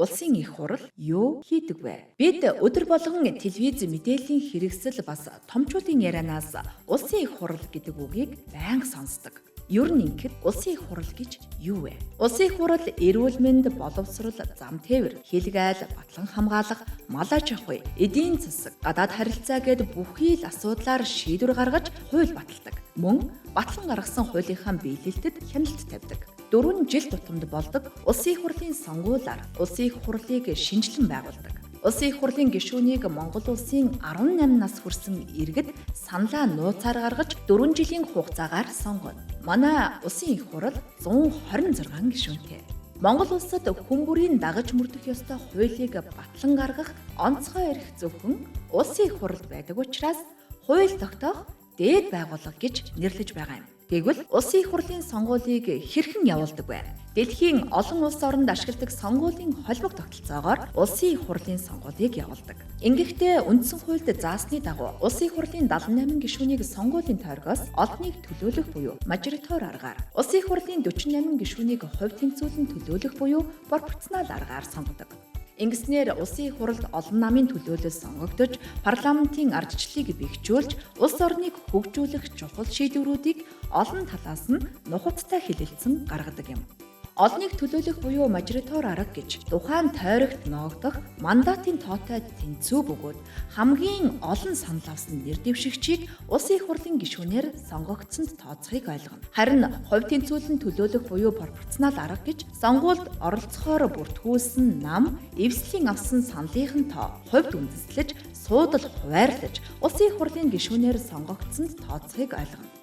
Улсын их хурал юу хийдэг вэ? Бид өдөр болгон телевиз мэдээллийн хэрэгсэл бас томчуудын ярианаас улсын их хурал гэдэг үгийг байнга сонсдог. Ер нь ингэхэд улсын их хурал гэж юу вэ? Улсын их хурал эрүүл мэнд, боловсрол, зам тээвэр, хил гайл, батлан хамгаалах, мал аж ахуй, эдийн засаг, гадаад харилцаа гээд бүхий л асуудлаар шийдвэр гаргаж хууль баталдаг. Мөн батлан гаргасан хуулийнхаа биелэлтэд хяналт тавьдаг. 4 жил тутамд болдог Улсын их хурлын сонгуулиар Улсын их хурлыг шинэчлэн байгуулдаг. Улсын их хурлын гишүүнийг Монгол улсын 18 нас хүрсэн иргэд саналаа нууцаар гаргаж 4 жилийн хугацаагаар сонгоно. Манай Улсын их хурал 126 гишүүнтэй. Монгол улсад хүн бүрийн дагаж мөрдөх ёстой хуулийг батлан гаргах онцгой эрх зөвхөн Улсын их хурлд байдаг учраас хууль тогтоох дээд байгууллага гэж нэрлэж байгаа юм. Тэгвэл Улсын их хурлын сонгуулийг хэрхэн явуулдаг вэ? Дэлхийн олон улс оронд ашигладаг сонгуулийн холбог тогтолцоогоор Улсын их хурлын сонгуулийг явуулдаг. Ингэхдээ үндсэн хуульд заасны дагуу Улсын их хурлын 78 гишүүнийг сонгуулийн тойргоос олдныг төлөөлөх буюу мажоритар аргаар, Улсын их хурлын 48 гишүүнийг хувь тэнцвүүлэн төлөөлөх буюу пропорционал аргаар сонгодог. Ингэснээр Улсын их хурлд олон намын төлөөлөл сонгогдож, парламентын ардчлалыг бэхжүүлж, улс орныг хөгжүүлэх чухал шийдвэрүүдийг олон талаас нь нухацтай хэлэлцэн гаргадаг юм. Олныг төлөөлөх буюу мажоритар арга гэж тухайн тойрогт ноогдох мандатын тоотой тэнцүү бөгөөд хамгийн олон санал авсан нэр дэвшигчийг Улсын их хурлын гишүүнээр сонгогдсонд тооцохыг ойлгоно. Харин хувь тэнцвүүлэн төлөөлөх буюу пропорционал арга гэж сонгуульд оролцохоор бүртгүүлсэн нам эвслийн авсан саналынх нь тоо хувьд үндэслэж, суудал хуваарлаж Улсын их хурлын гишүүнээр сонгогдсонд тооцохыг ойлгоно.